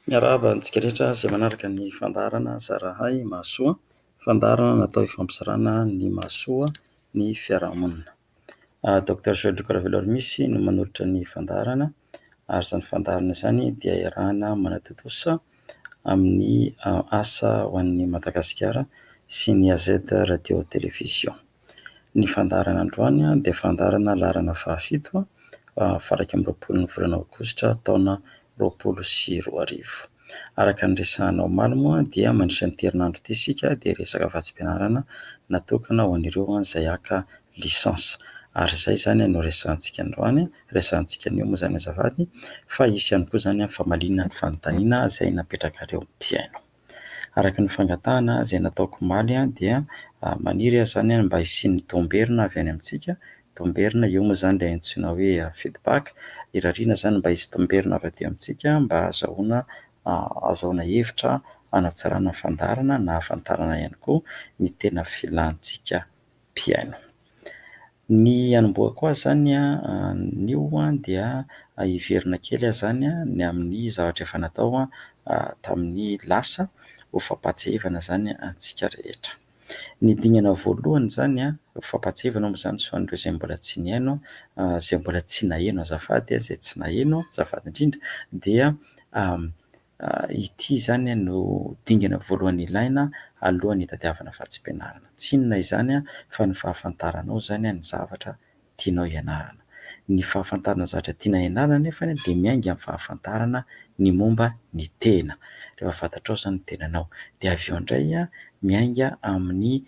Miarahaba antsika rehetra izay manaraka ny fandaharana Zarahay Mahasoa, fandaharana natao hifampizarana ny mahasoa ny fiarahamonina. Docteur Jean Luc Raveloarimisy no manolotra ny fandaharana ary izany fandaharana izany dia iarahana manatontosa amin'ny asa ho an'i Madagasikara sy ny AZ Radio Télévision. Ny fandaharana androany dia fandaharana laharana fahafito, faha-21 ny volana aogositra taona 2020. Araka ny resahana omaly moa dia mandritra ity herinandro ity isika dia resaka vatsim-pianarana natokana ho an'ireo izay haka licence. Ary izay izany no resahantsika androany, resahantsika anio moa izany azafady, fa hisy ihany koa izany famaliana ny fanontaniana izay napetrakareo mpihaino. Araka ny fangatahana izay nataoko omaly dia maniry aho izany mba hisian'ny tomberina avy any amintsika, tomberina io moa izany ilay antsoina hoe feedback, irariana izany mba hisy tomberina avy aty amintsika mba ahazoana hevitra hanatsarana ny fandaharana na hahafantarana ihany koa ny tena filantsika mpihaino. Ny hanombohako azy izany anio dia hiverina kely aho izany ny amin'ny zavatra efa natao tamin'ny lasa ho fampahatsiahivana izany antsika rehetra. Ny dingana voalohany izany ho fampahatsiahivana moa izany ho an'ireo izay mbola tsy nihaino, izay mbola tsy naheno azafady, izay tsy naheno azafady indrindra dia Ity izany no dingana voalohany ilaina alohan'ny hitadiavana vatsim-pianarana. Tsy inona izany fa ny fahafantaranao izany ny zavatra tianao hianarana. Ny fahafantarana ny zavatra tiana hianarana anefa dia miainga amin'ny fahafantarana ny momba ny tena. Rehefa fantatrao izany ny tenanao dia avy eo indray miainga amin'ny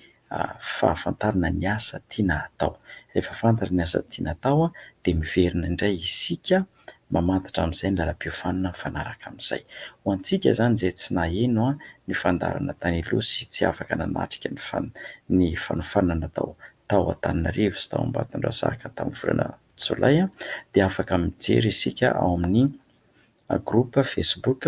fahafantarana ny asa tiana hatao. Rehefa fantatra ny asa tiana hatao dia miverina indray isika mamantatra amin'izay ny lalam-piofanana mifanaraka amin'izay. Ho antsika izany izay tsy naheno ny fandaharana tany aloha sy tsy afaka nanatrika ny ny fanofanana natao tao Antananarivo sy tao Ambatondrazaka tamin'ny volana jolay dia afaka mijery isika ao amin'ny groupe Facebook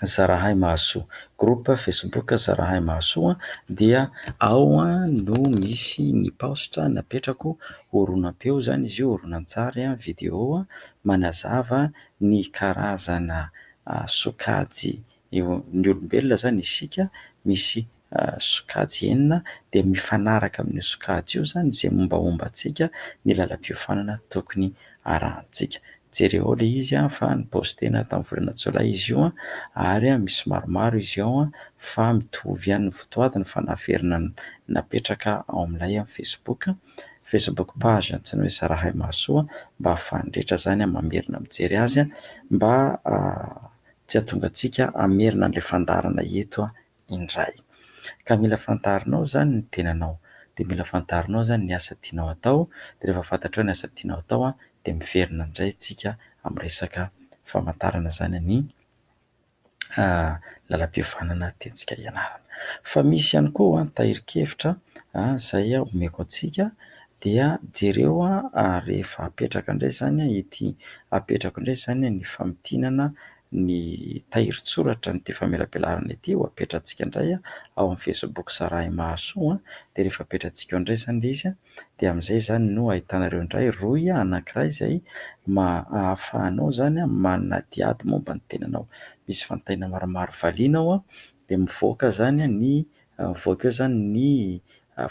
Zarahay Mahasoa. Groupe Facebook Zarahay Mahasoa dia ao no misy ny paositra napetrako horonam-peo izany izy io, horonantsary, vidéo manazava ny karazana sokajy eo ny olombelona izany isika misy sokajy enina dia mifanaraka amin'io sokajy io izany izay mombamomba antsika ny lalam-piofanana tokony arahantsika. Jereo ao ilay izy fa nipostena tamin'ny volana jolay izy io ary misy maromaro izy ao fa mitovy ihany ny votoatiny fa naverina napetraka ao amin'ilay Facebook, Facebook page antsoina hoe Zarahay Mahasoa mba ahafahan'ny rehetra izany mamerina mijery azy mba tsy hahatonga antsika hamerina an'ilay fandaharana eto indray. Ka mila fantarinao izany ny tenanao, dia mila fantarinao izany ny asa tianao atao, dia rehefa fantatrao ny asa tianao atao dia miverina indray isika amin'ny resaka famantarana izany ny lalam-piofanana tiantsika hianarana. Fa misy ihany koa tahirin-kevitra izay omeko antsika dia jereo rehefa apetraka indray izany ity, apetrako indray izany ny famintinana ny tahirin-tsoratra an'ity famelabelarana ity ho apetrantsika indray ao amin'ny Facebook Zarahay Mahasoa dia rehefa apetrantsika ao indray izany ilay izy dia amin'izay izany no ahitanareo indray rohy anankiray izay ahafahanao izany manadihady momba ny tenanao. Misy fanontaniana maromaro valiana ao dia mivoaka izany ny mivoaka eo izany ny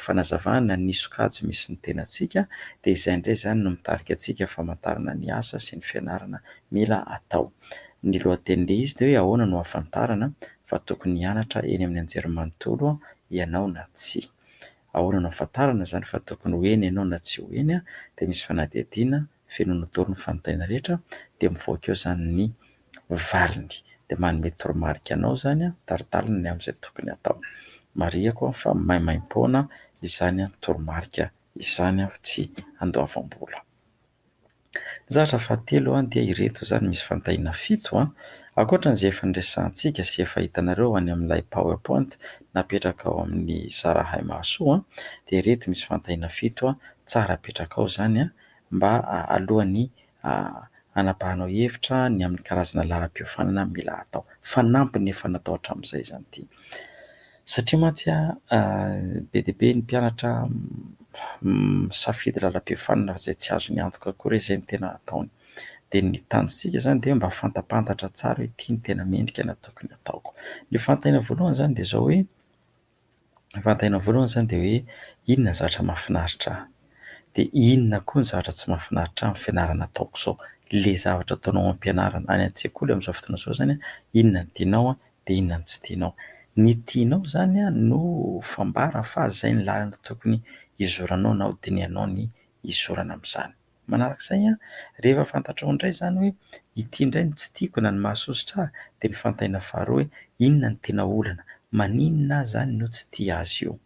fanazavana ny sokajy misy ny tenantsika dia izay indray izany no mitarika antsika famantarana ny asa sy ny fianarana mila atao. Ny lohatenin'ilay izy dia hoe ahoana no ahafantarana fa tokony hianatra eny amin'ny anjerimanontolo ianao na tsia. Ahoana no ahafantarana izany fa tokony ho eny ianao na tsy ho eny dia misy fanadihadiana fenoina daholo ny fanontaniana rehetra dia mivoaka eo izany ny valiny. Dia manome toromarika anao izany, tari-dalana ny amin'izay tokony hatao. Marihiko fa maimaimpoana izany toromarika izany fa tsy andoavam-bola. Ny zavatra fahatelo dia ireto izany misy fanontaniana fito. Ankoatran'izay efa niresahantsika sy efa hitanareo any amin'ilay PowerPoint napetraka ao amin'ny Zarahay Mahasoa dia ireto misy fanontaniana fito tsara apetraka ao izany mba alohan'ny hanapahanao hevitra ny amin'ny karazana lalam-piofanana mila atao. Fanampiny efa natao hatramin'izay izany ity. Satria mantsy be dia be ny mpianatra misafidy lalam-piofanana izay tsy azony antoka akory izay no tena ataony. Dia ny tanjontsika izany dia mba fantapantatra tsara hoe ity no tena mendrika na tokony hataoko. Ny fanontaniana voalohany izany dia izao hoe, ny fanontaniana voalohany izany dia hoe inona ny zavatra mahafinaritra ahy? Dia inona koa ny zavatra tsy mahafinaritra ahy amin'ny fianarana ataoko izao? Ilay zavatra ataonao ao am-pianarana any an-tsekoly amin'izao fotoana izao izany, inona no tianao dia inona no tsy tianao? Ny tianao izany no fambara fa izay ny lalana tokony hizoranao na hodinihanao ny hizorana amin'izany. Manarak'izay, rehefa fantatrao indray izany hoe ity indray no tsy tiako na ny mahasosotra ahy dia ny fanontaniana faharoa hoe inona no tena olana? Maninona aho izany no tsy tia azy io?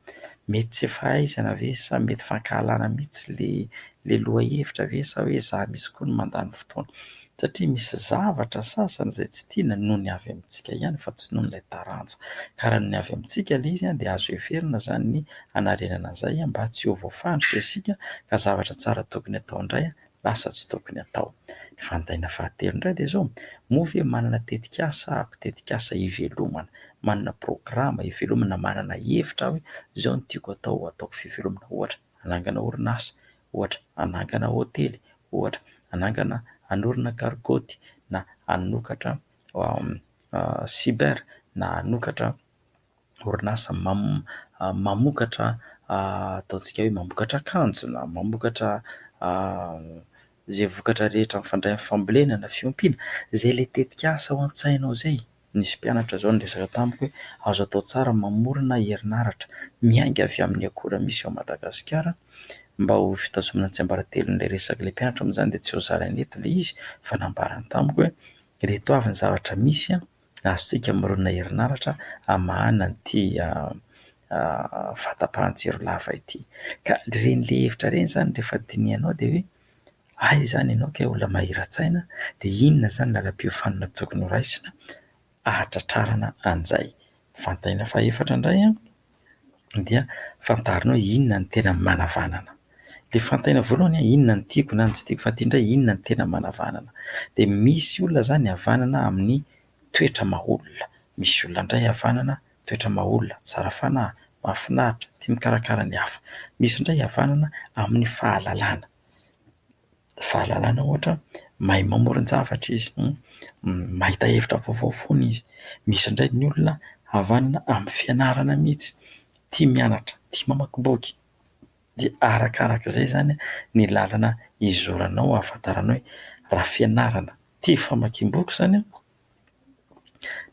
Mety tsy fahaizana ve sa mety fankahalana mihitsy ilay lohahevitra ve sa hoe izaho mihitsy koa no mandany fotoana? Satria misy zavatra sasany izay tsy tiana noho ny avy amintsika ihany fa tsy noho ilay taranja. Ka raha noho ny avy amintsika ilay izy dia azo heverina izany ny hanarenana an'izay mba tsy ho voafandrika isika ka zavatra tsara tokony hatao indray lasa tsy tokony hatao. Ny fanontaniana fahatelo indray dia izao, moa ve manana tetikasa aho, tetikasa hivelomana, manana programa hivelomana, manana hevitra aho hoe izao no tiako hatao, hataoko fivelomana ohatra hanangana orinasa, ohatra hanangana hotely, ohatra hanangana hanorina gargoty na hanokatra cyber na hanokatra orinasa mamokatra ataontsika hoe mamokatra akanjo na mamokatra izay vokatra rehetra mifandray amin'ny fambolena na fiompiana, izay ilay tetikasa ao an-tsainao izay. Nisy mpianatra izao niresaka tamiko hoe azo atao tsara ny mamorona herinaratra miainga avy amin'ny akora misy ao Madagasikara mba ho fitazomana ny tsiambaratelon'ilay resak'ilay mpianatra moa izany dia tsy ho zaraina eto ilay izy fa nambarany tamiko hoe ireto avy ny zavatra misy azontsika hamoronana herinaratra hamahana an'ity fahatapahan-jiro lava ity. Ka ireny ilay hevitra ireny izany rehefa dinihanao dia hoe aiza izany ianao kay olona mahira-tsaina dia inona izany lalam-piofanana tokony ho raisina ahatratrarana an'izay. Fanontaniana fahefatra indray dia fantarina hoe inona no tena manavanana. Ilay fanontaniana voalohany hoe inona no tiako na ny tsy tiako fa ity indray inona no tena manavanana. Dia misy olona izany havanana amin'ny toetra maha olona, misy olona indray havanana toetra maha olona, tsara fanahy, mahafinaritra, tia mikarakara ny hafa. Misy indray havanana amin'ny fahalalana. Fahalalana ohatra, mahay mamoron-javatra izy, mahita hevitra vaovao foana izy. Misy indray ny olona havanana amin'ny fianarana mihitsy, tia mianatra, tia mamaky boky. Dia arakarak'izay izany ny lalana hizoranao ahafantaranao hoe raha fianarana tia famakiam-boky izany aho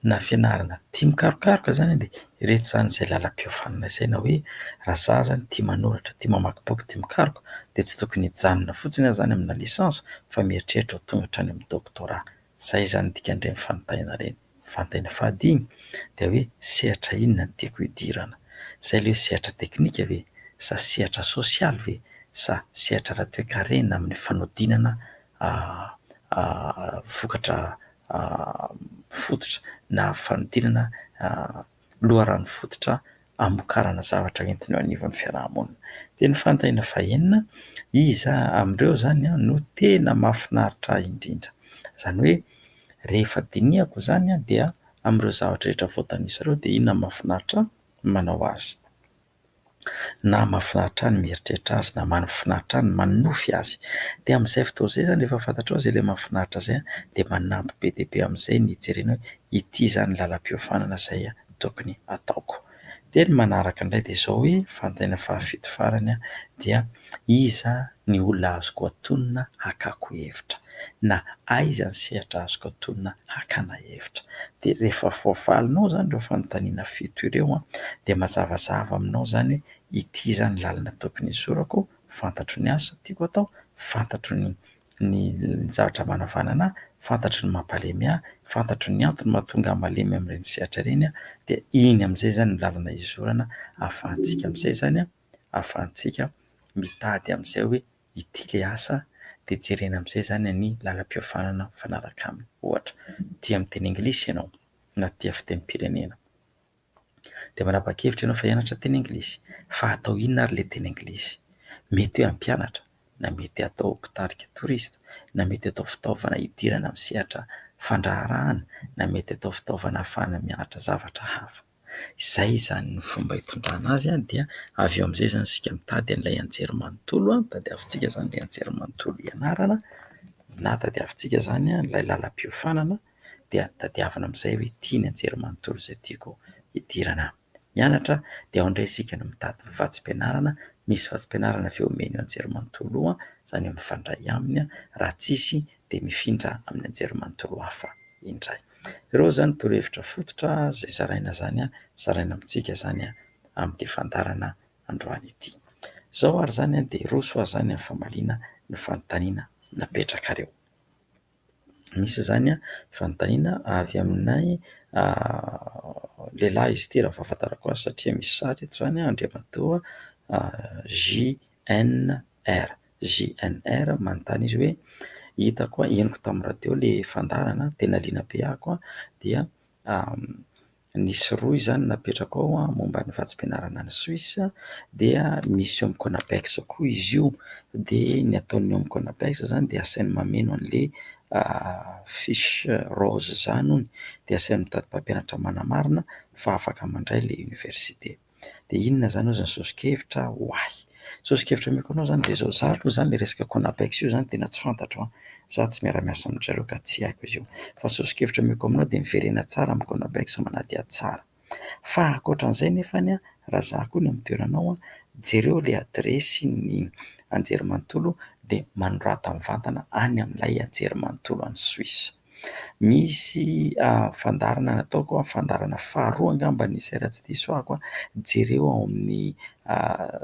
na fianarana tia mikarokaroka izany dia ireto izany izay lalam-piofanana izay na hoe raha za izany tia manoratra, tia mamaky boky, tia mikaroka dia tsy tokony hijanona fotsiny aho izany amina licence fa mieritreritra ho tonga hatrany amin'ny doctorat. Izay izany ny dikan'ireny fanontaniana ireny. Fanontaniana fahadimy dia hoe sehatra inona no tiako hidirana? Izay ilay hoe sehatra teknika ve sa sehatra sosialy ve sa sehatra ara-toekarena amin'ny fanodinana vokatra fototra na fanodinana loharano fototra hamokarana zavatra entina eo anivon'ny fiaraha-monina. Dia ny fanontaniana fahenina, iza amin'ireo izany no tena mahafinaritra ahy indrindra? Izany hoe rehefa dinihako izany dia amin'ireo zavatra rehetra voatanisa ireo dia inona no mahafinaritra ahy ny manao azy? Na mahafinaritra ahy ny mieritreritra azy na mahafinaritra ahy ny manonofy azy. Dia amin'izay fotoana izay izany rehefa fantatrao izay ilay mahafinaritra izay dia manampy be dia be amin'izay ny hijerena hoe ity izany lalam-piofanana izay tokony hataoko. Dia ny manaraka indray dia izao hoe fanontaniana fahafito farany dia iza ny olona azoko atonina hakako hevitra na aiza ny sehatra azoko atonina hakana hevitra. Dia rehefa voavalinao izany ireo fanontaniana fito ireo dia mazavazava aminao izany hoe ity izany lalana tokony hizorako, fantatro ny asa tiako atao, fantatro ny ny zavatra manavanana ahy, fantatro ny mampalemy ahy, fantatro ny antony mahatonga ahy malemy amin'ireny sehatra ireny dia iny amin'izay izany ny lalana hizorana ahafahantsika amin'izay izany, ahafahantsika mitady amin'izay hoe ity ilay asa dia jerena amin'izay izany ny lalam-piofanana mifanaraka aminy. Ohatra, tia miteny anglisy ianao na tia fitenim-pirenena dia manapa-kevitra ianao fa hianatra teny anglisy. Fa atao inona ary ilay teny anglisy? Mety hoe hampianatra na mety atao mpitarika touriste na mety atao fitaovana hidirana amin'ny sehatra fandraharahana na mety atao fitaovana ahafahana mianatra zavatra hafa. Izay izany no fomba hitondrana azy dia avy eo amin'izay izany isika mitady an'ilay anjerimanontolo, tadiavintsika izany ilay anjerimanontolo hianarana. Na tadiavintsika izany ilay lalam-piofanana dia tadiavina amin'izay hoe ity ny anjerimanontolo izay tiako hidirana mianatra dia ao indray isika no mitady vatsim-pianarana. Misy vatsim-pianarana avy eo omen'io anjerimanontolo io, izany hoe mifandray aminy, raha tsisy dia mifindra amin'ny anjerimanontolo hafa indray. Ireo izany torohevitra fototra izay zaraina izany, zaraina amintsika izany amin'ity fandaharana androany ity. Izao ary izany dia hiroso aho izany amin'ny famaliana ny fanontaniana napetrakareo. Misy izany fanontaniana avy aminay lehilahy izy ity raha ny fahafantarako azy satria misy sary eto izany, Andriamatoa JNR. JNR manontany izy hoe hitako, henoko tamin'ny radio ilay fandaharana, tena liana be aho dia Nisy rohy izany napetrako ao momba ny vatsim-pianarana any Suisse dia misy eo amin'ny Conabex koa izy io. Dia ny ataon'ny eo amin'ny Conabex izany dia asainy mameno an'ilay fiche rose izany hono, dia asainy mitady mpampianatra manamarina fa afaka mandray ilay université. Dia inona izany hozy ny soso-kevitra ho ahy? Soso-kevitra omeko anao izany dia izao, za aloha izany ilay resaka Conabex io izany tena tsy fantatro an! Za tsy miara-miasa amin-dry zareo ka tsy haiko izy io. Fa soso-kevitra omeko aminao dia miverena tsara amin'ny Conabex manadihady tsara. Fa ankoatran'izay nefany an, raha za koa no amin'ny toeranao an, jereo ilay adiresin'ny anjerimanontolo dia manorata mivantana any amin'ilay anjerimanontolo any Suisse. Misy fandaharana nataoko, fandaharana faharoa angambany izay raha tsy diso aho, jereo ao amin'ny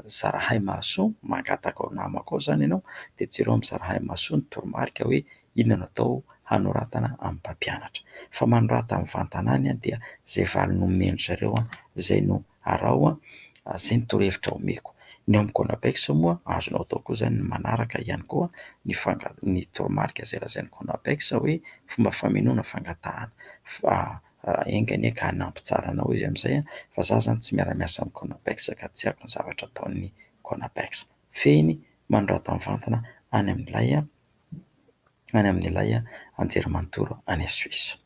Zarahay Mahasoa, mangataka ao namako ao izany ianao dia jereo amin'ny Zarahay Mahasoa ny toromarika hoe inona no atao hanoratana amin'ny mpampianatra. Fa manorata mivantana any dia izay valiny omen-dry zareo izay no Araho izay ny torohevitra omeko. Ny ao amin'ny Conabex moa azonao atao koa izany ny manaraka ihany koa ny fanga- ny toromarika izay lazain'ny Conabex hoe fomba famenoana fangatahana. Fa enga anie ka hanampy tsara anao izy amin'izay fa za zany tsy miara-miasa amin'ny Conabex ka tsy haiko ny zavatra ataon'ny Conabex. Fehiny, manorata mivantana any amin'ilay any amin'ilay anjerimanontolo any Suisse.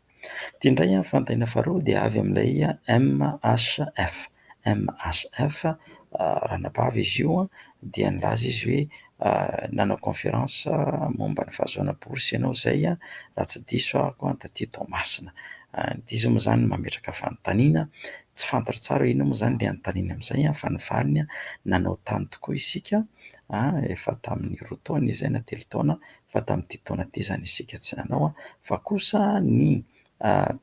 Ity indray ny fanontaniana faharoa dia avy amin'ilay MHF. MHF, ranabavy izy io dia nilaza izy hoe nanao conférence momba ny fahazoana bourse ianao izay raha tsy diso aho taty Toamasina. Izy moa izany mametraka fanontaniana, tsy fantatra tsara hoe inona moa izany ilay anontaniany amin'izay fa ny valiny nanao tany tokoa isika efa tamin'ny 2 taona izay na 3 taona fa tamin'ity taona ity izany isika tsy nanao fa kosa ny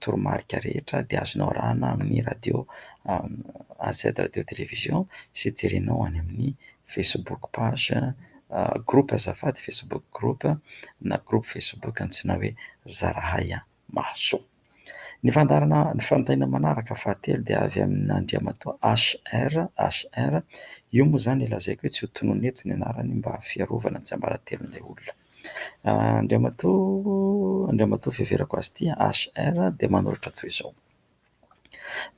toromarika rehetra dia azonao arahana amin'ny radio AZ radio télévision sy jerenao any amin'ny Facebook page groupe azafady Facebook groupe na groupe Facebook antsoina hoe Zarahay Mahasoa. Ny fandaharana, ny fanontaniana manaraka fahatelo dia avy amin'Andriamatoa HR, HR, io moa izany lazaiko hoe tsy ho tononina eto ny anarany mba fiarovana ny tsiambaratelon'ilay olona. Andriamatoa, Andriamatoa fiheverako azy ity, HR, dia manoratra toy izao.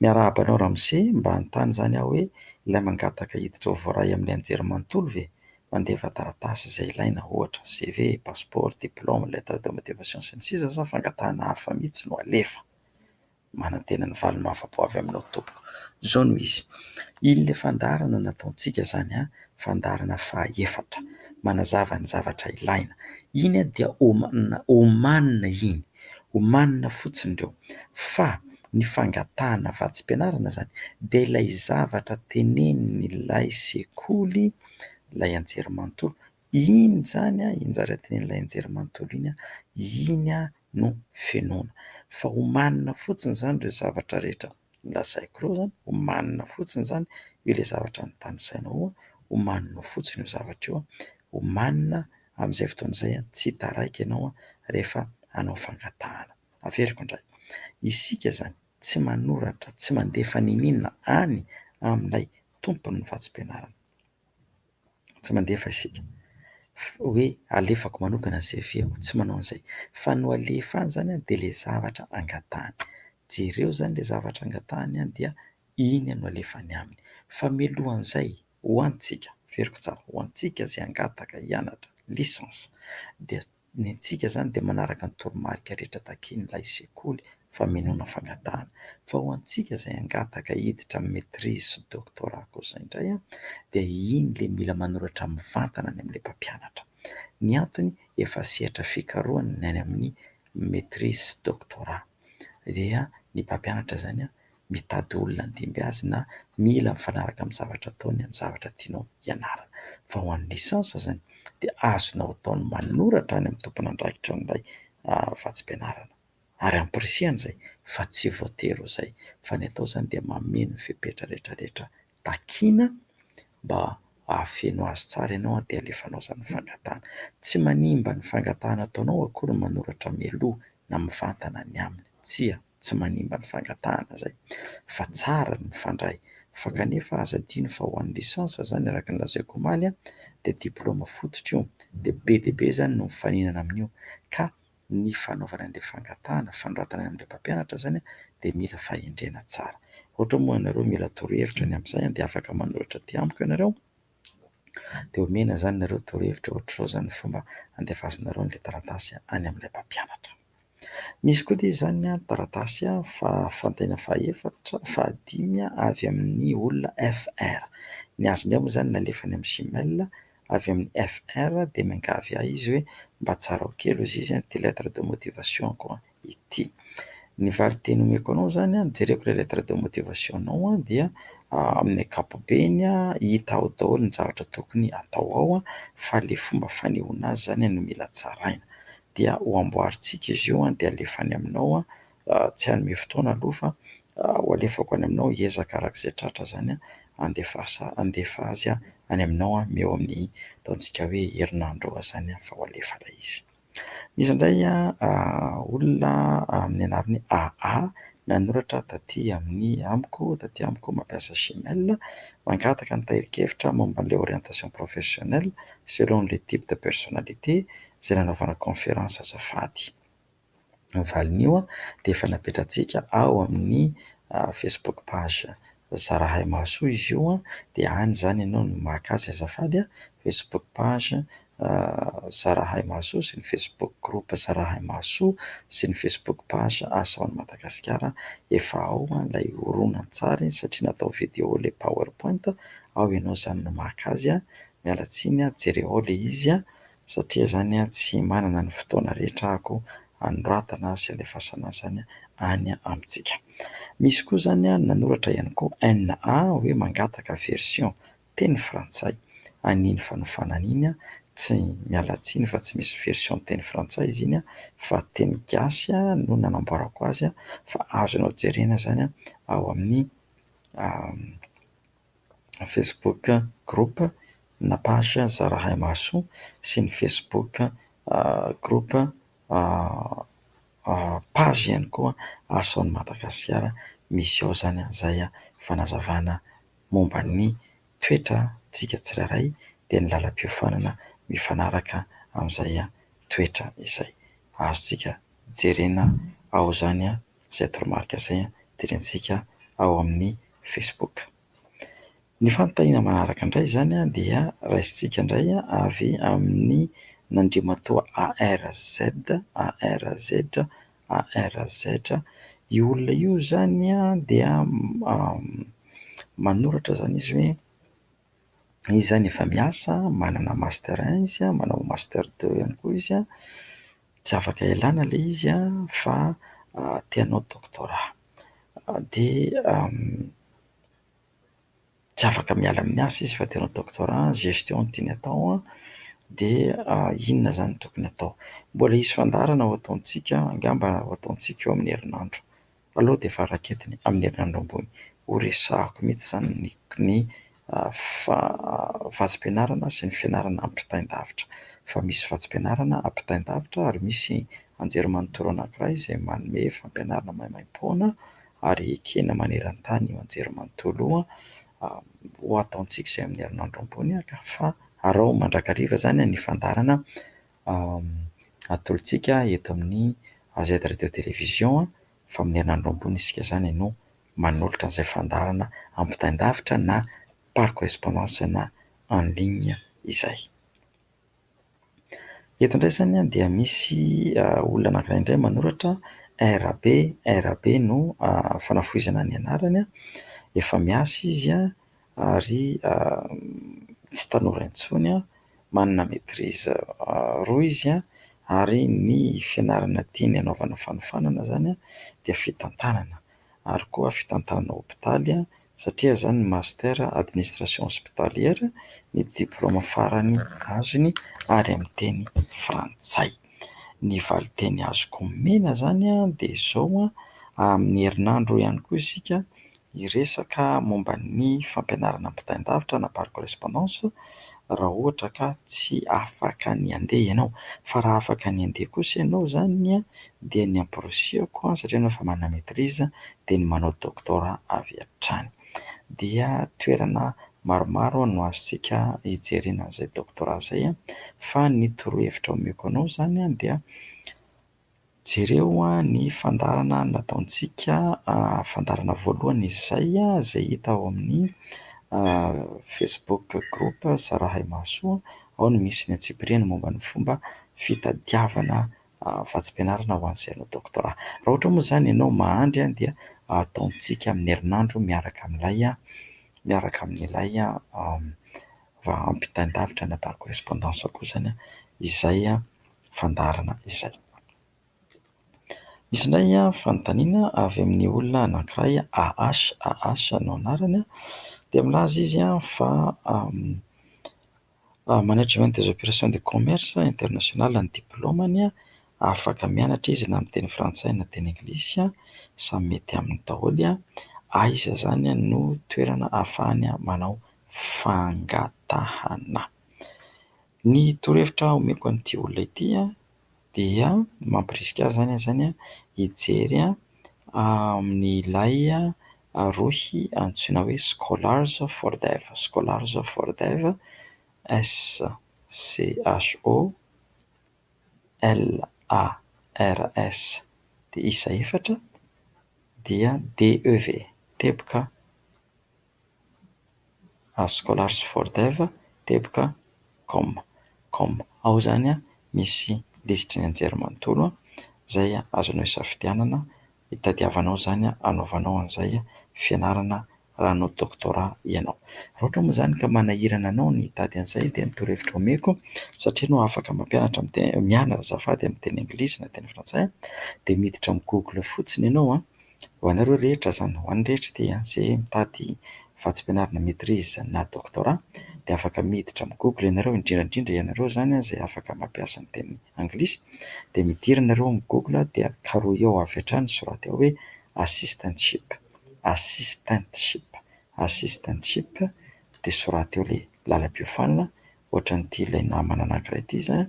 Miarahaba anao ramose, mba hanontany izany aho hoe ilay mangataka hiditra ho voaray amin'ny anjerimanontolo ve? Mandefa taratasy izay ilaina, ohatra, CV, passeport, diplôme, lettre de motivation sy ny sisa sa fangatahana hafa mihitsy no alefa? Manantena ny valiny mahafa-po avy aminao tompoko. Izao no izy, iny ilay fandaharana nataontsika izany an, fandaharana fahaefatra, manazava ny zavatra ilaina. Iny dia omanina, omanina iny, omanina fotsiny ireo. Fa ny fangatahana vatsim-pianarana izany dia ilay zavatra tenenin'ilay sekoly, ilay anjerimanontolo, iny izany an, iny zavatra tenenin'ilay anjerimanontolo iny an, iny no fenoina. Fa omanina fotsiny izany ireo zavatra rehetra lazaiko ireo izany, omanina fotsiny izany io ilay zavatra notanisainao io, omaninao fotsiny io zavatra io, omanina amin'izay fotoana izay tsy taraiky ianao rehefa hanao fangatahana. Averiko indray, isika izany tsy manoratra, tsy mandefa n'inon'inona any amin'ilay tompon'ny vatsim-pianarana. Tsy mandefa isika hoe alefako manokana ny CV-ko, tsy manao an'izay. Fa ny ho alefa any izany dia ilay zavatra angatahany. Jereo izany ilay zavatra angatahany dia iny no alefa any aminy. Fa mialohan'izay, ho antsika, averiko tsara, ho antsika izay hangataka hianatra licence dia Ny antsika izany dia manaraka ny toromarika rehetra takian'ilay sekoly famenoana fangatahana. Fa ho antsika izay hangataka hiditra amin'ny maîtrise sy doctorat kosa indray dia iny ilay mila manoratra mivantana any amin'ilay mpampianatra. Ny antony, efa sehatra fikarohana ny any amin'ny maîtrise sy doctorat. Dia ny mpampianatra izany mitady olona handimby azy na mila mifanaraka amin'ny zavatra ataony ny zavatra tianao hianarana. Fa ho an'ny licence izany dia azonao atao ny manoratra any amin'ny tompon'andraikitra an'ilay vatsim-pianarana. Ary ampirisihana izay fa tsy voatery ho izay. Fa ny atao izany dia mameno ny fepetra rehetrarehetra takiana mba hahafeno azy tsara ianao dia alefanao izany ny fangatahana. Tsy manimba ny fangatahana ataonao akory ny manoratra mialoha na mivantana ny aminy. Tsia, tsy manimba ny fangatahana izay fa tsara ny mifandray. Fa kanefa aza adino fa ho an'ny licence izany araka ny lazaiko omaly dia diplaoma fototra io dia be dia be izany no mifaninana amin'io ka ny fanaovana an'ilay fangatahana, fanoratana any amin'ilay mpampianatra izany dia mila fahendrena tsara. Ohatra moa ianareo mila torohevitra ny amin'izay dia afaka manoratra aty amiko ianareo dia omena izany nareo torohevitra ohatr'izao izany ny fomba andefasinareo an'ilay taratasy any amin'ilay mpampianatra. Misy koa dia izany taratasy fantena fahaefatra, fahadimy avy amin'ny olona FR. Ny azy indray moa izany nalefany amin'ny Gmail, avy amin'ny FR dia miangavy ahy izy hoe mba tsarao kely hozy izy ity lettre de motivation-ko ity. Ny valinteny omeko anao izany, jereko ilay lettre de motivation-nao dia amin'ny ankapobeny hita ao daholo ny zavatra tokony atao ao fa ilay fomba fanehoana azy izany no mila tsaraina. Dia ho amboarintsika izy io dia alefa any aminao, tsy hanome fotoana aloha fa ho alefako any aminao, hiezaka araka izay tratra izany handefasa handefa azy any aminao eo amin'ny ataontsika hoe herinandro eo izany fa ho alefa ilay izy. Misy indray olona amin'ny anarany AA nanoratra taty amin'ny amiko, taty amiko mampiasa Gmail, mangataka ny tahirin-kevitra momba an'ilay orientation professionnelle selon le type de personnalité izay nanaovana conférence azafady. Ny valin'io dia efa napetratsika ao amin'ny Facebook page Zarahay Mahasoa izy io dia any izany ianao no maka azy azafady, Facebook page Zarahay Mahasoa sy ny Facebook groupe Zarahay Mahasoa sy ny Facebook page Asa ho an'i Madagasikara, efa ao ilay horonantsary satria natao vidéo ilay powerpoint, ao ianao izany no maka azy, miala tsiny jereo ao ilay izy. Satria izany tsy manana ny fotoana rehetra ahako hanoratana sy handefasana izany any amintsika. Misy koa izany nanoratra ihany koa NA hoe mangataka version teny frantsay an'iny fanofanana iny, tsy miala tsiny fa tsy misy version teny frantsay izy iny fa teny gasy no nanamboarako azy fa azonao jerena izany ao amin'ny Facebook groupe na page Zarahay Mahasoa sy ny Facebook groupe page ihany koa Asa ao Madagasikara, misy ao izany izay fanazavana momba ny toetrantsika tsirairay dia ny lalam-piofanana mifanaraka amin'izay toetra izay. Azontsika jerena ao izany izay toromarika izay jerentsika ao amin'ny Facebook. Ny fanontaniana manaraka indray izany dia raisintsika indray avy amin'ny n'Andriamatoa ARZ, ARZ, ARZ. Io olona io izany dia manoratra izany izy hoe izy izany efa miasa, manana master un izy, manao master deux ihany koa izy, tsy afaka ialana ilay izy fa te hanao doctorat. Dia tsy afaka miala amin'ny asa izy fa te hanao doctorat, gestion no tiany atao dia inona izany no tokony atao? Mbola hisy fandaharana ho ataontsika angamba ho ataontsika eo amin'ny herinandro. Aleo dia efa raketiny amin'ny herinandro ambony. Ho resahako mihitsy izany ny ny vatsim-pianarana sy ny fianarana ampitain-davitra. Fa misy vatsim-pianarana ampitain-davitra ary misy anjerimanontolo anankiray izay manome fampianarana maimaimpoana ary ekena maneran-tany io anjerimanontolo io. Ho ataontsika izay amin'ny herinandro ambony ka fa araho mandrakariva izany ny fandaharana atolotsika eto amin'ny AZ Radio Télévision fa amin'ny herinandro ambony isika izany no manolotra an'izay fandaharana ampitain-davitra na par correspondance na en ligne izay. Eto indray izany dia misy olona anankiray indray manoratra RB, RB no fanafohezana ny anarany, efa miasa izy ary tsy tanora intsony, Manana maîtrise roa izy ary ny fianarana tiany hanaovana fanofanana izany dia fitantanana ary koa fitantanana hopitaly satria izany ny master administration hospitalière ny diplaoma farany azony ary amin'ny teny frantsay. Ny valinteny azoko omena izany dia izao, amin'ny herinandro ihany koa isika hiresaka momba ny fampianarana ampitain-davitra na par correspondance raha ohatra ka tsy afaka ny handeha ianao. Fa raha afaka ny handeha kosa ianao izany dia ny amporisihako satria ianao efa manana maîtrise dia ny manao doctorat avy hatrany. Dia toerana maromaro no azontsika hijerena an'izay doctorat izay fa ny torohevitra omeko anao izany dia jereo ny fandaharana nataontsika, fandaharana voalohany izay, izay hita ao amin'ny Facebook groupe Zarahay Mahasoa, ao no misy ny antsipiriany momba ny fomba fitadiavana vatsim-pianarana ho an'izay hanao doctorat. Raha ohatra moa izany ianao mahandry dia ataontsika amin'ny herinandro miaraka amin'ilay miaraka amin'ilay ampitain-davitra na par correspondance koa izany izay fandaharana izay. Misy indray fanontaniana avy amin'ny olona anankiray AH AH no anarany dia milaza izy fa management des opérations de commerce international ny diplaomany, afaka mianatra izy na amin'ny teny frantsay na teny anglisy, samy mety aminy daholo. Aiza izany no toerana ahafahany manao fangatahana? Ny torohevitra omeko an'ity olona ity dia mampirisika azy izany izany hijery amin'ilay rohy antsoina hoe Scholars for Dev, Scholars for Dev, S C H O L A R S dia isa efatra dia D E V, teboka Scholars for Dev teboka com, com. Ao izany misy lisitry ny anjerimanontolo izay azonao isafidianana hitadiavanao izany hanaovanao an'izay fianarana raha hanao doctorat ianao. Raha ohatra moa izany ka manahirana anao ny hitady an'izay dia ny torohevitra omeko satria ianao afaka mampianatra amin'ny teny, mianatra azafady amin'ny teny anglisy na teny frantsay dia miditra amin'ny Google fotsiny ianao. Ho anareo rehetra izany, ho an'ny rehetra ity izay mitady vatsim-pianarana maîtrise na doctorat dia afaka miditra amin'ny Google ianareo, indrindra indrindra ianareo izany izay afaka mampiasa ny teny anglisy dia midira ianareo amin'ny Google dia karohy ao avy hatrany, soraty ao hoe assistantship, assistantship, assistantship dia soraty eo ilay lalam-piofanana ohatran'ity ilay namana anankiray ity izany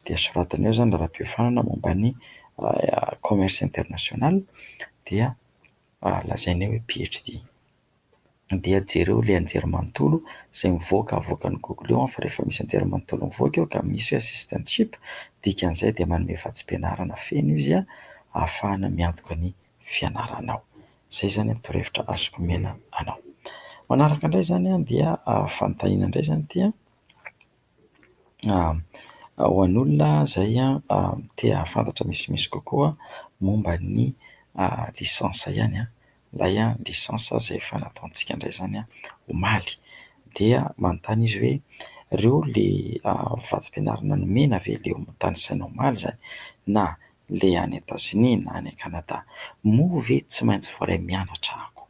dia soratana eo izany lalam-piofanana momba ny commerce international dia lazaina hoe P H D dia jereo ilay anjerimanontolo izay mivoaka avoakan'ny Google eo fa rehefa misy anjerimanontolo mivoaka eo ka misy hoe assistantship dikan'izay dia manome vatsim-pianarana feno izy ahafahana miantoka ny fianaranao. Izay izany ny torohevitra azoko omena anao. Manaraka indray izany dia fanontaniana indray izany ity ho an'olona izay te hahafantatra misimisy kokoa momba ny licence ihany, ilay licence izay efa nataontsika indray izany omaly. Dia manontany izy hoe ireo ilay vatsim-pianarana nomena ve ilay notanisaina omaly izany na ilay any Etazonia na any Kanada moa ve tsy maintsy voaray mianatra ako?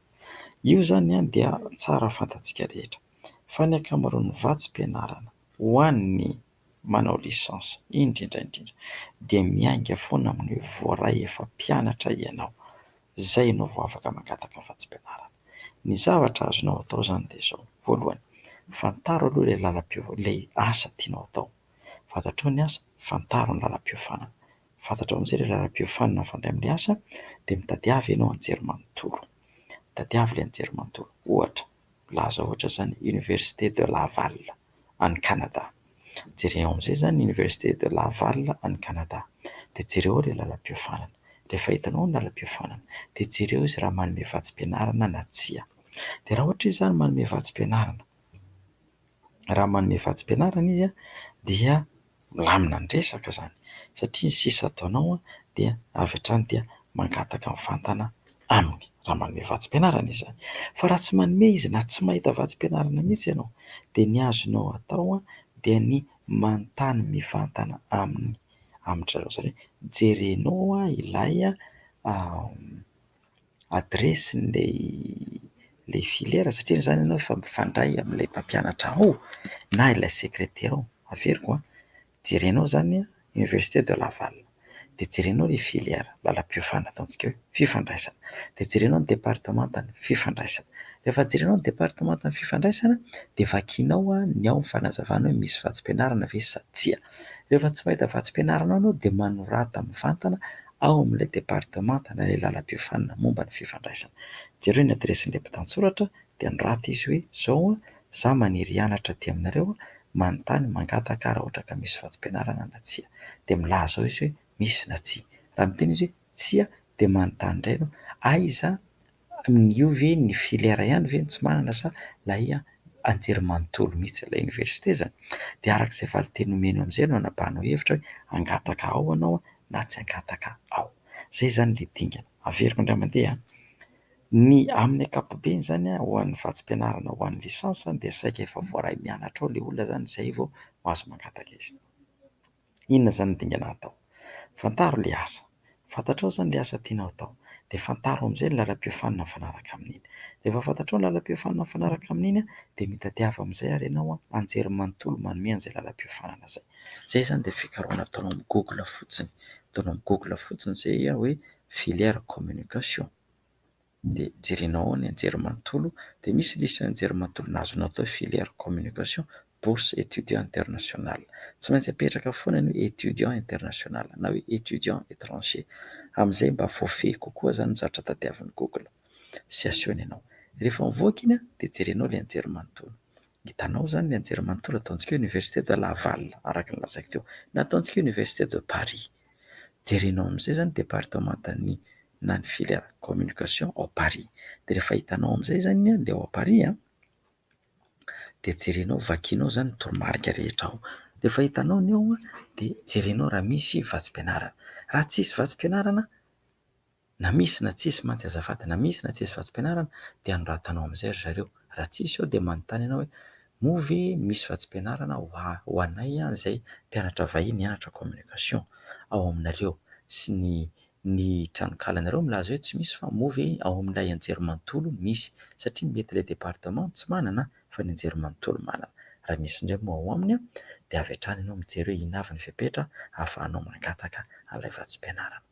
Io izany dia tsara fantatsika rehetra fa ny ankamaroan'ny vatsim-pianarana ho an'ny manao licence indrindra indrindra dia miainga foana amin'ny hoe voaray efa mpianatra ianao, izay ianao vao afaka mangataka vatsim-pianarana. Ny zavatra azonao atao izany dia izao: voalohany, fantaro aloha ilay lalam-pio-, ilay asa tianao atao, fantatrao ny asa, fantaro ny lalam-piofanana, fantatrao amin'izay ilay lalam-piofanana mifandray amin'ilay asa dia mitadiava ianao anjerimanontolo, mitadiava ilay anjerimanontolo. Ohatra, milaza ohatra izany Université de Laval any Canada, jereo amin'izay izany Université de Laval any Canada dia jereo ao ilay lalam-piofanana. Rehefa hitanao ny lalam-piofanana dia jereo izy raha manome vatsim-pianarana na tsia. Dia raha ohatra izy izany manome vatsim-pianarana, raha manome vatsim-pianarana izy dia milamina ny resaka izany satria ny sisa ataonao dia avy hatrany dia mangataka mivantana aminy raha manome vatsim-pianarana izy izany. Fa raha tsy manome izy na tsy mahita vatsim-pianarana mihitsy ianao dia ny azonao atao dia ny manontany mivantana aminy amin-dry zareo, izany hoe jerenao ilay adiresin'ilay ilay filière satria izany ianao efa mifandray amin'ilay mpampianatra ao na ilay sekretera ao. Averiko an, jerenao izany Université de Laval, dia jerenao ilay filière, lalam-piofanana ataontsika hoe fifandraisana, dia jerenao ny departemantan'ny fifandraisana. Rehefa jerenao ny departemantan'ny fifandraisana dia vakianao ny ao amin'ny fanazavana hoe misy vatsim-pianarana ve sa tsia. Rehefa tsy mahita vatsim-pianarana ao ianao dia manorata mivantana ao amin'ilay departemanta na ilay lalam-piofanana momba ny fifandraisana. Jereo ny adiresin'ilay mpitantsoratra dia anoraty izy hoe izao za maniry hianatra aty aminareo, manontany, mangataka raha ohatra ka misy vatsim-pianarana na tsia. Dia milaza ao izy hoe misy na tsia. Raha miteny izy hoe tsia dia manontany indray ianao aiza io ve ny filière ihany ve no tsy manana sa ilay anjerimanontolo mihitsy, ilay université izany. Dia araka izay valinteny omeny eo amin'izay no anapahanao hevitra hoe hangataka ao ianao na tsy hangataka ao. Izay izany ilay dingana. Averiko indray mandeha an! Ny amin'ny ankapobeny izany ho an'ny vatsim-pianarana ho an'ny licence dia saika efa voaray mianatra ao ilay olona izany izay vao mahazo mangataka izy. Inona izany ny dingana atao? Fantaro ilay asa. Fantatrao izany ilay asa tianao atao. Dia fantaro amin'izay ny lalam-piofanana mifanaraka amin'iny. Rehefa fantatrao ny lalam-piofanana mifanaraka amin'iny dia mitadiava amin'izay ary ianao anjerimanontolo manome an'izay lalam-piofanana izay. Izay izany dia fikarohana ataonao amin'ny Google fotsiny. Ataonao amin'ny Google fotsiny izay hoe filière communication. Dia jerenao ao ny anjerimanontolo dia misy lisitry ny anjerimanontolo na azonao atao hoe filière communication bourse étudiant international. Tsy maintsy apetraka foana ny hoe étudiant international na hoe étudiant étranger amin'izay mba voafehy kokoa izany ny zavatra tadiavin'ny Google sy asehony anao. Rehefa mivoaka iny dia jerenao ilay anjerimanontolo. Hitanao izany ny anjerimanontolo ataontsika hoe université de Laval araka ny lazaiko teo na ataontsika hoe université de Paris. Jerenao amin'izay izany departemantan'ny na ny filière communication ao Paris. Dia rehefa hitanao amin'izay izany ilay ao Paris an, dia jerenao, vakianao izany ny toromarika rehetra ao. Rehefa hitanao ny ao an, dia jerenao raha misy vatsim-pianarana. Raha tsisy vatsim-pianarana, na misy na tsisy mantsy azafady, na misy na tsisy vatsim-pianarana dia anoratanao amin'izay ry zareo. Raha tsisy ao dia manontany ianao hoe moa ve misy vatsim-pianarana ho anay izay mpianatra vahiny hianatra communication ao aminareo sy ny Ny tranonkalanareo milaza hoe tsy misy fa moa ve ao amin'ilay anjerimanontolo misy? Satria mety ilay département tsy manana fa ny anjerimanontolo manana. Raha misy indray moa ao aminy dia avy hatrany ianao mijery hoe inona avy ny fepetra ahafahanao mangataka an'ilay vatsim-pianarana.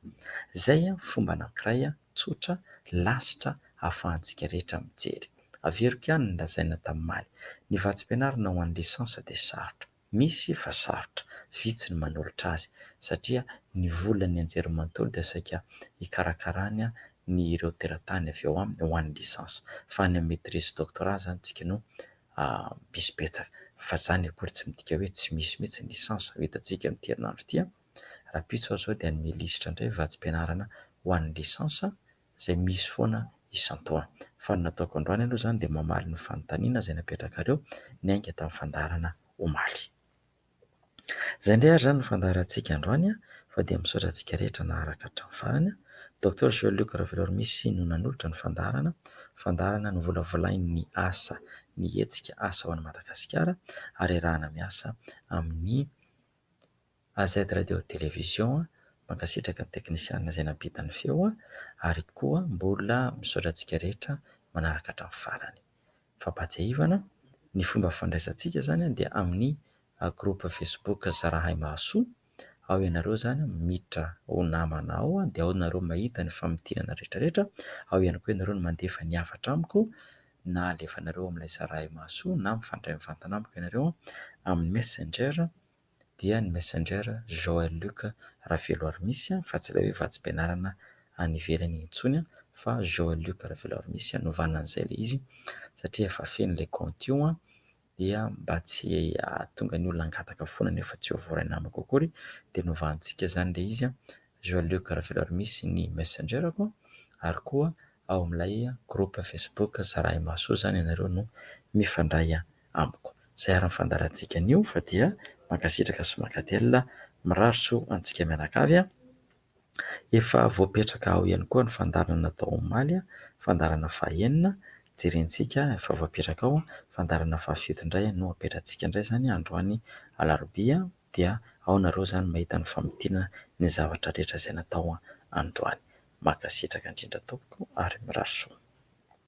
Izay fomba anankiray tsotra, lasitra ahafahantsika rehetra mijery. Averiko ihany ny lazaina tamin'ny omaly, ny vatsim-pianarana ho an'ny licence dia sarotra. Misy fa sarotra, vitsy ny manolotra azy satria ny volan'ny anjerimanontolo dia saika hikarakarany ny ireo teratany avy ao aminy ho an'ny licence. Fa any amin'ny maitrise sy doctorat izany tsika no misy betsaka. Fa izany akory tsy midika hoe tsy misy mihitsy ny licence. Ho hitantsika amin'ity herinandro ity, rahampitso aho izao dia hanome lisitra indray vatsim-pianarana ho an'ny licence izay misy foana isan-taona. Fa ny nataoko androany aloha izany dia mamaly ny fanontaniana izay napetrakareo niainga tamin'ny fandaharana omaly. Izay indray ary izany ny fandaharantsika androany fa dia misaotra antsika rehetra naharaka hatramin'ny farany. Docteur Jean Luc Raveloarimisy no nanolotra ny fandaharana, fandaharana novolavolain'ny asa, ny hetsika Asa ho an'i Madagasikara ary iarahana miasa amin'ny AZ Radio Télévision, mankasitraka ny teknisianina izay nampita ny feo ary koa mbola misaotra antsika rehetra manaraka hatramin'ny farany. Fampahatsiahivana, ny fomba fandraisantsika izany dia amin'ny groupe Facebook Zarahay Mahasoa, ao ianareo izany miditra ho namana ao dia ao nareo mahita ny famintinana rehetra rehetra, ao ihany koa ianareo no mandefa ny hafatra amiko na alefanareo amin'ilay Zarahay Mahasoa na mifandray mivantana amiko ianareo amin'ny Messenger. dia ny Messenger Joël Luc Raveloarimisy fa tsy ilay hoe vatsim-pianarana any ivelany intsony fa Joël Luc Raveloarimisy, novana an'izay ilay izy satria efa feno ilay kaonty io dia mba tsy hahatonga ny olona hangataka foana nefa tsy ho voaray namako akory dia novantsika izany ilay izy Joël Luc Raveloarimisy ny Messenger-ko ary koa ao amin'ilay groupe Facebook Zarahimahasoa izany ianareo no mifandray amiko. Izay ary ny fandaharantsika anio fa dia mankasitraka sy mankatelina, mirary soa antsika mianakavy. Efa voapetraka ao ihany koa ny fandaharana natao omaly, fandaharana fahenina. jerentsika efa voapetraka ao. Fandaharana fahafito indray no apetratsika indray izany androany alarobia, dia ao nareo izany mahita ny famintinana ny zavatra rehetra izay natao androany. Mankasitraka indrindra tompoko ary mirary soa.